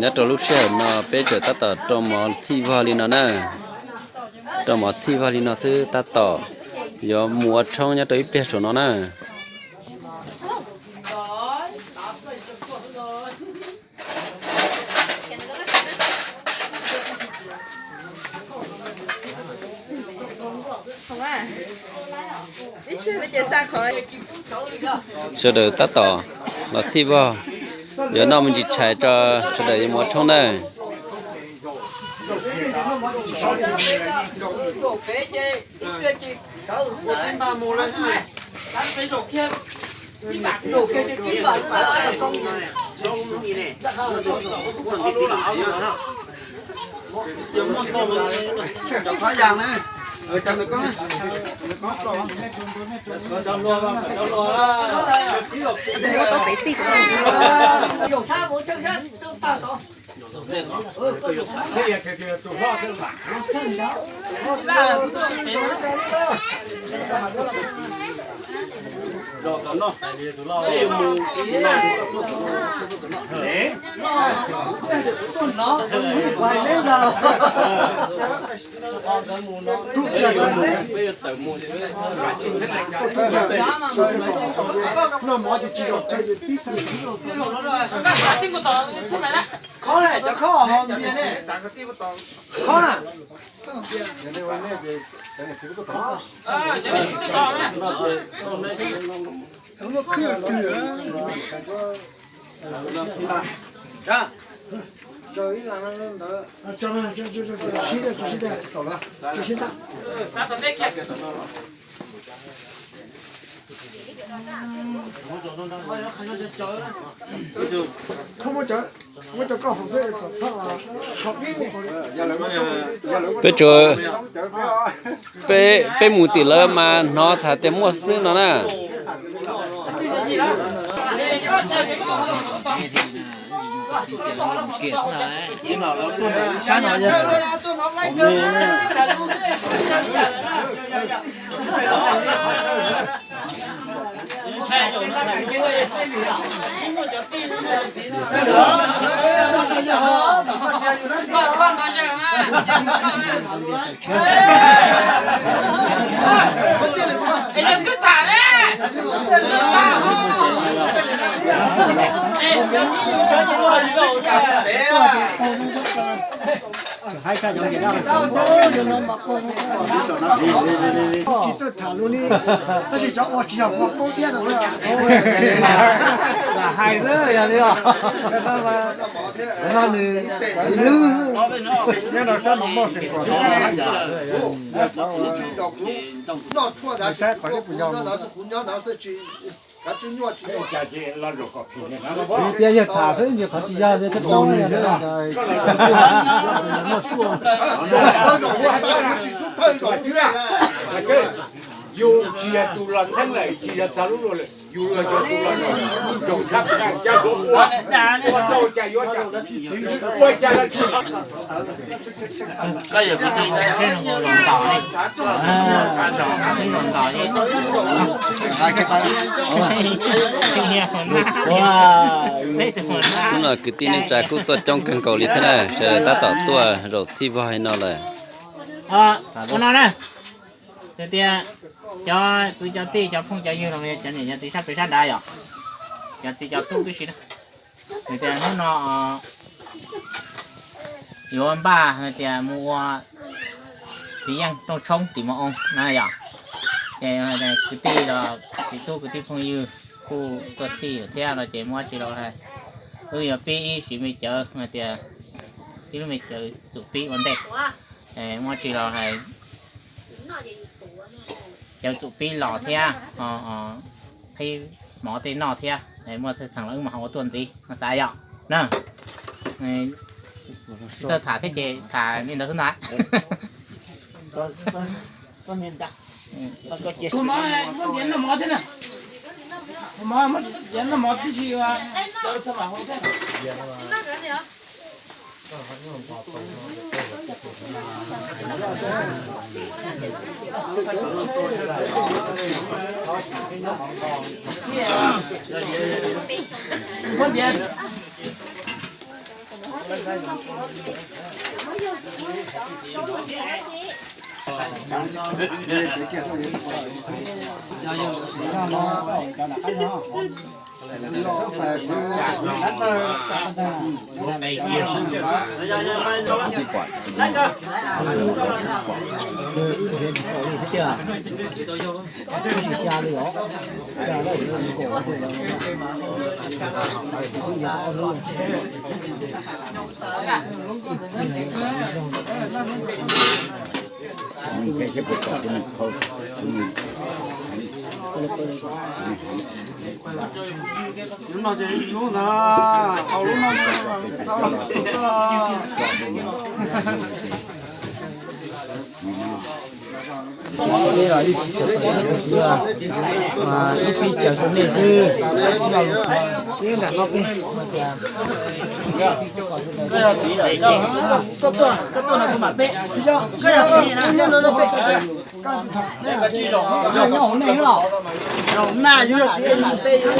Nyob rau lub sij hawm no peb tseem tab tom rau mov txhij vog li no na. Rau mov txhij vog li no xwb tab tom yuav mus ua tshoob nyob rau ib pliag saum no na. Sawv daws tab tom los txhij vog, yuav noj me ntsis tshais tso, sawv daws yuav mus ua tshoob nawb. Peb tsuas, peb, peb mus tim lawv mas hnov tham tias muaj xwb no na. Tsis txawj tham lus li, tab sis cov ua tsis yog kua paub thiab no. Lam hais xwb yog li os. No nws nyob rau sab no muaj feem kom no saib qhov twg puas yog. Tias yawg tham xwb ntsis qhov tsis yog thiab tau. Yus tsis yog tus los txheeb lawm, tsis yog txog lub luag lawm, yus los yog tus los zaum tshab pes tsawg ua, ua tau cas yuav cas, ua cas los tsis Hnub no kwv tij neej tsa kuj tuaj coob kawg nkaus li thiab na, sawv daws tab tom tuaj zaum txhij vog li no lawm. Ua no na, tias cov kwv cov tij cov phooj cov ywg los cov niam cov txiv sab pem sab nrad yom, cov txiv cov tub tib si na, tias hnub no yuav npaj hais tias mus ua txiv yeej rooj tshoob tim mos oo na yom. Ces kwv tij los txiv tub kwv tij phooj ywg kuj tuaj txhij lawm thiab no ces muab tsis los hais, wb yuav pib ib siv me cawv hais tias ib lub me cawv txum pib ua ntej, muab tsis los hais, cawv txum pib los thiab, qhib mov tej noj thiab, muaj txheej los wb mam ho ua tuaj ntxiv no xav yom na. Txawj tham thiab ces tham li ntawd xwb ntag. Lub no ces lub ntawd, hauv lub no. Ib pib caw rau nej xwb. Koj tuaj, koj tuaj no kuv mam peb. Koj yog txiv na. Nyob hauv nej los? Mas yus yog txiv mam peb yus.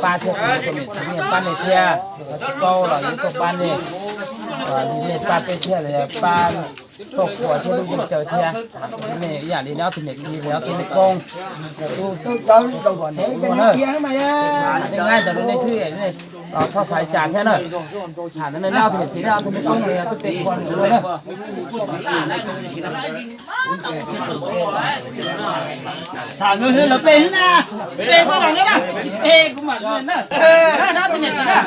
Pab thiab, pab nej thiab, tsis paub los yeej tuaj pab nej, nej pab peb thiab los yog pab koj qhua thiab lub yeej caw thiab. Nej ib yam li nej ob tug niam txiv los ob tug me koob, nej nqa ntawd rau nej xwb, nej los txhob xav li cas thiab na. Tham ntawd nej ob tug niam txiv nej ob tug me koob los yog tub te qhua na. Tham lawv peb na, peb koj los na, peb kuv mam na, na tus niam txiv na.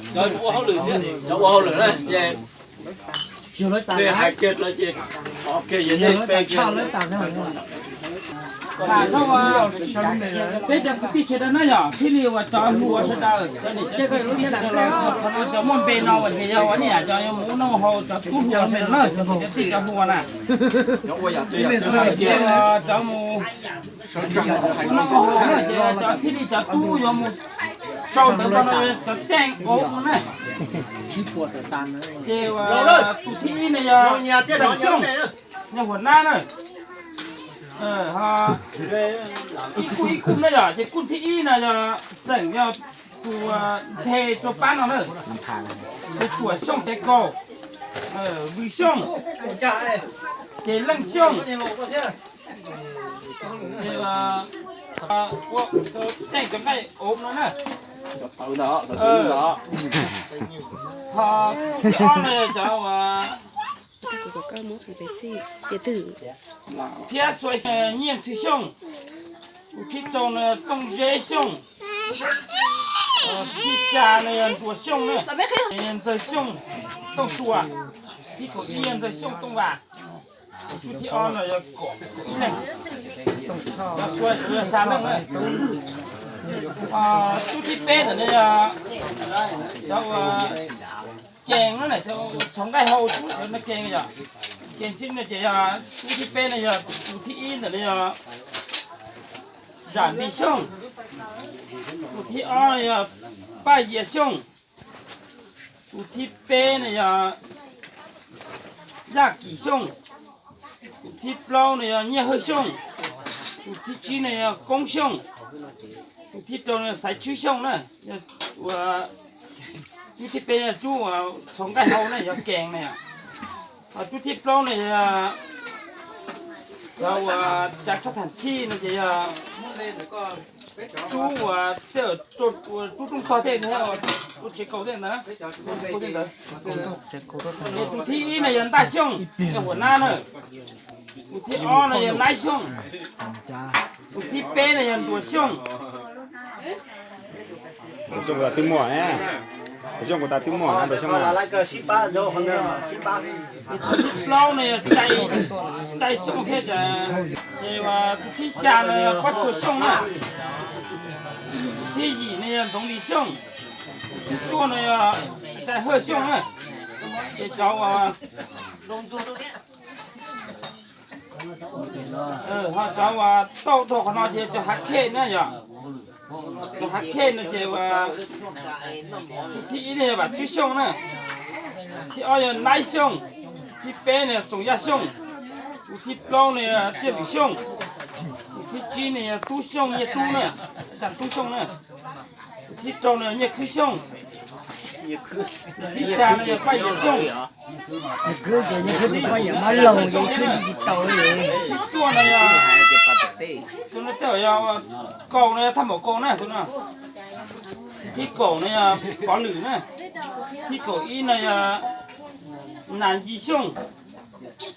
Cov ua hauj lwm xwb, cov ua hauj lwm na ces hais kiag lawv ces, ok, yog nej pe kiag. Peb cov kwv tij sawv daws na yom, thiaj li uas cov hluas sawv daws, cov niam cov txiv kwv tij sawv daws los, cov muaj npe no uas ces yog uas nej yam cov yuav mus ua noj haus, cov tub hluas sawv daws na, cov kwv tij cov hluas na. Cov mus ua noj ua haus na ces cov thiaj li cov tub yuav mus sau ntawv no cov teej ua na. Ces tus thib ib no yog Xeem Xyooj, yog huas nab na. Ib kuj ib kuj na yom, ces kuj thib ib no yog Xeem, yog tus nthe rau pab no na. Ces Tuam Xyooj, ces Kaus, Vwm Xyooj, ces Leej Xyooj. Ces ua teej cov nqaij ov no na. Ho thib ob no yog cov Phiab Xuav, Nyiaj Ntxwg Xyooj. Tus thib rau no Tooj Zeb Xyooj. Tus thib xya no yog Nruas Xyooj na. Ntxawg Xyooj, Tooj Suas. Thib kaum ib yog Ntxawg Xyooj, Tooj Vas. Tus thib ob no yog Kaum Ib Leej, Tooj Suas, Tooj Xya Leej na. Tus thib peb ntawm no yog cov Kees na, txhoov nqaij hau tub cov no Kees yom. Kees xwb no ces yog tus thib peb no yog, tus thib ib ntawm no yog Zam Npis Xyooj, tus thib ob no yog Paj Yias Xyooj, tus thib peb no yog Yaj Kim Xyooj, tus thib plaub no yog Nyiaj Hawj Xyooj, tus thib tsib no yog Koob Xyooj, tus thib rau no yog Xaiv Tshwb Xyooj na, yog ua Cub thib peb yog cub uas txhoov nqaij hau na, yog kees na yom. Cub thib plaub na yog cov uas cav sab tham thij no ces yog cub uas tej, cub rooj tog tej thiab ua tsev kaus tej ntawd. Tus thib ib no yog Ntaj Xyooj, yog Huam Nab na. Tus thib ob no yog Naib Xyooj. Tus thib peb no yog Ntuas Xyooj. Xyooj twb muaj, Xyooj kuv tas twb muaj, Ntuas Xyooj na. Tus thib plaub no yog Tsai Xyooj thiab, ces tus thib xya no yog Pob Tsuas Xyooj na. Tus thib yim no yog Ntxoov Lis Xyooj. Tus thib cuaj no yog Tsai Hawj Xyooj na. Ces cov uas Ho cov uas tau dhau qhov no ces cov Hav Khej na yom. Cov Hav Khej no ces tus thib ib no yog Vam Tswb Xyooj na, thib ob yog Naib Xyooj, thib peb no yog Txoos Yaj Xyooj, tus thib plaub no yog Tiaj Lwm Xyooj, tus thib tsib no yog Tub Xyooj, Nyiaj Tub na, Tub Xyooj na, tus thib rau no yog Nyiaj Khwb Xyooj, tus thib xya no yog Paj Yam Xyooj. Tus thib cuaj no yog, tus no tej zaum yog Kaus no, yog Thaj Npaum Kaus na tus no. Tus thib kaum no yog Pov Lwm na. Thib kaum ib no yog Nas Nci Xyooj. Tus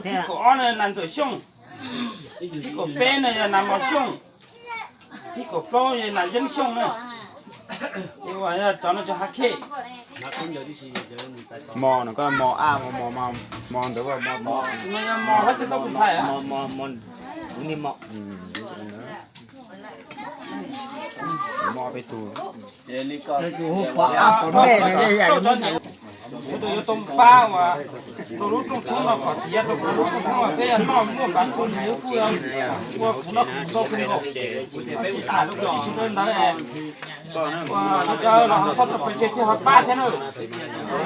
thib kaum ob no yog Nas Ntxawm Xyooj. Thib kaum peb no yog Nas Mos Xyooj. Thib kaum plaub yog Nas Yeeb Xyooj na. Ces uas yog cov no cov Hav Khej. Mos no koj mos ab, mos, mos ntawd, mos, mos, mos hab tsis tau kuv ntxhais. Mos peb tug. Sawv daws yuav tau mus pab uas rau lub rooj tshoob no kom tiav, rau lub rooj tshoob no peb yog noj muaj pav xu, kuj ua kuv noj kuv tau kuv nkaus. Tham rau kwv tij sawv daws ntawd, ua sawv daws los ho txhob rau pes tseg thiab ho pab thiab na.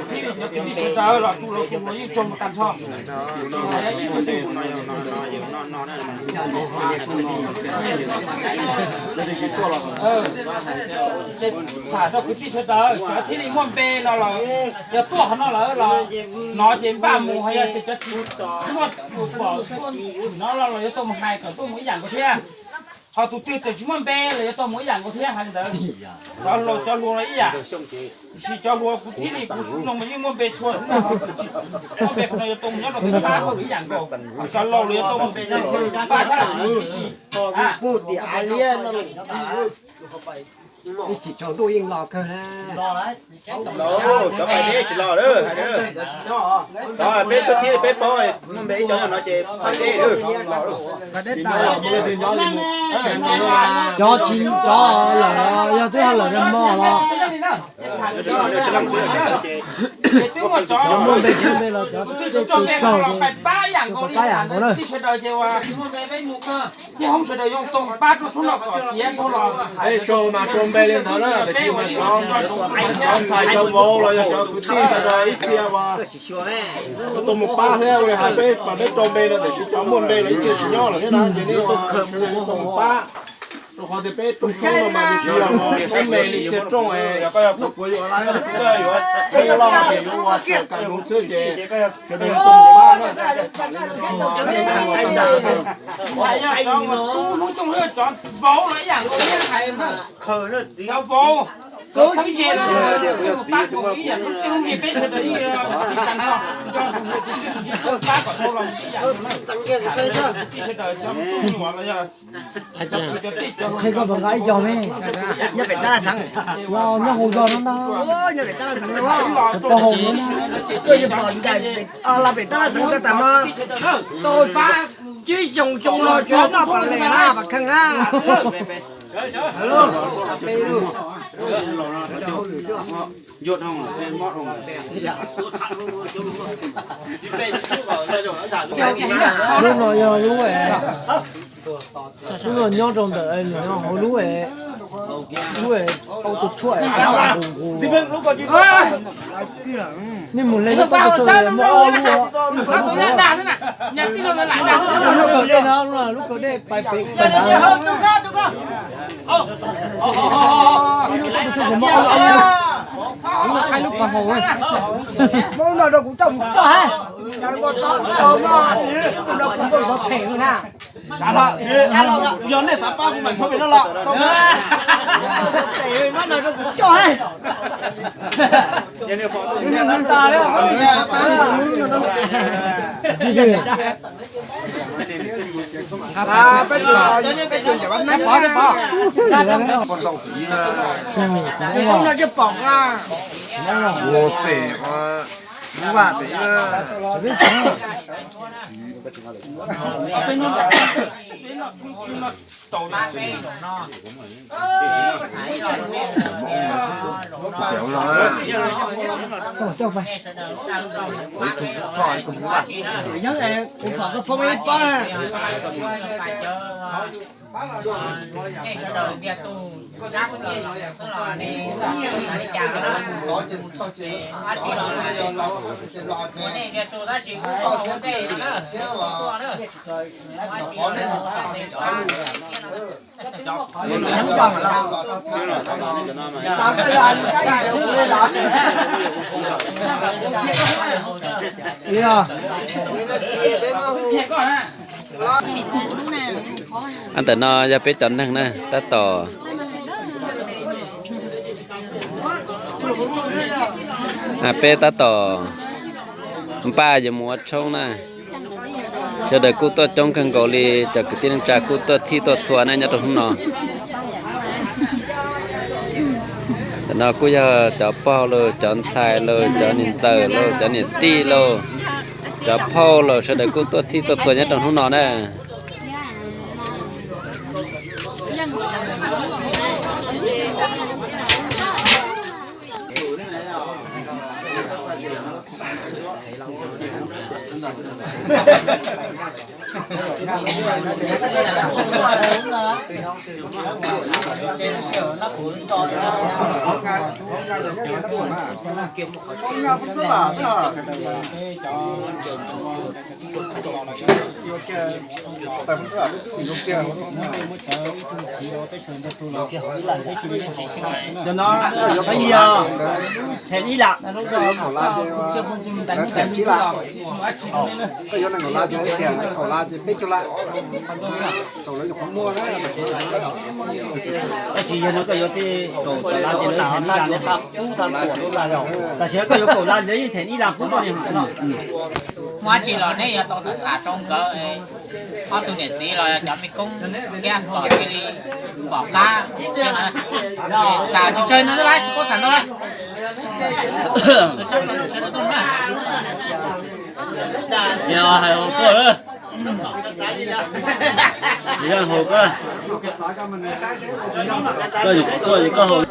Thiab li cov kwv tij sawv daws los tu los tu los yeej tsaug mus tag nrho. Ib tug twg tham rau kwv tij sawv daws, cov thiaj li muaj npe no los yog tuaj qhov no lawm los no ces npaj mus, ho yog tias cov tsis muaj tus pom no los yuav tau mus hais kom tuaj mus ib yam nkaus thiab. Ho tus twg tseem tsis muaj npe los yuav tau mus ib yam nkaus thiab, hais li ntawd. Cov hluas, cov hluas los ib yam, tiam sis cov hluas kuv thiaj li kuv no mas yeej muaj npe tshua, muaj npe qhov no yuav tau mus nyob rau peb pab hauj lwm ib yam nkaus. Cov laus los yuav tau mus pab sab lawm tib si. Ib chim tsaus ntuj yeej los kawg na. Cov pais deb tsis los lawm. Peb txog thiab peb paub muaj npe ib cov no ces pais deb lawm. Cov tsis, cov lawm yog twb yog lawm nag hmo los. Cov muaj npe tsis muaj npe los cov tej tus tsaug ces pab yam nkaus na. Peb sau mas sau npe li ntawd na, tiam sis mas cov, cov ntxhais cov vauv los yog cov kwv tij sawv daws ib txhia uas tuaj mus pab thiab ua li hais peb mas peb rau npe no, tiam sis cov muaj npe los ib txhia tsis nyob lawm thiab na, ces nej ua tuaj mus pab. Rau qhov tias peb rooj tshoob no mas nws tsis yog muab me li txhia rooj es kuv yuav lawv los ces yuav ua txhua kam mus xwb ces sawv daws tuaj mus pab na. Cov vauv, cov txheeb ze no, pab ib yam, peb sawv daws ib yam, tsis tas nrho, nco tus ntxhais tus txiv ntxawg pab kom dhau los ib yam. Kwv tij sawv daws cov me tub me nyuam los yog cov kwv cov tij, cov hluas, cov ntxhais, nyob pem tab laj xeev, nyob hauv zos no ntag, nyob pem tab laj xeev, los rau hauv no na, los pem tab laj xeev tag tas no, tau pab tsib xyoos xyoo no tsis noj pas les na, pas kheej na. Lub no yog lub, lub no nyob rau ntawm hauv lub, lub tus tshuaj, nej mus le tau tus tshuaj muaj ob lub. Lub kawm dej no, lub kawm dej pais pem. Lub no rau kuv coj mus toj hab. Yog nej xav pab kuv mam thov pem no los. Ua pem, ua vaj pem. Ntawm no yog peb cov neeg na, tab tom, peb tab tom npaj yuav mus ua tshoob na. Sawv daws kuj tuaj coob kawg nkaus li, cov kwv tij neej tsa kuj tuaj txhij tuaj txhua na nyob rau hnub no. Ntawm no kuj yog cov pog los, cov ntxhais los, cov niam ntxawm los, cov niam tij los, cov phauj los, sawv daws kuj tuaj txhij tuaj txhua nyob rau hnub no na. Cov no, peb yog them ib lam, them ib lam, koj yuav nees nkaum lab ces tias kaum lab ces peb caug lab. Tab sis yog no koj yuav kaum lab ces lawv them ib lam, tam sim no koj yuav kaum lab lawv yeej them ib lam pub koj li. Muaj dab tsi los nej yuav tau tham tham rau nkawd, ob tug niam txiv los yog cov me koob thiab kom thiaj li pom qab. Tham tsawg tsawg no xwb lawm, tsis paub tham ntau. Ces hais hauv koj, hais hauv koj, koj yuav koj, koj hauv.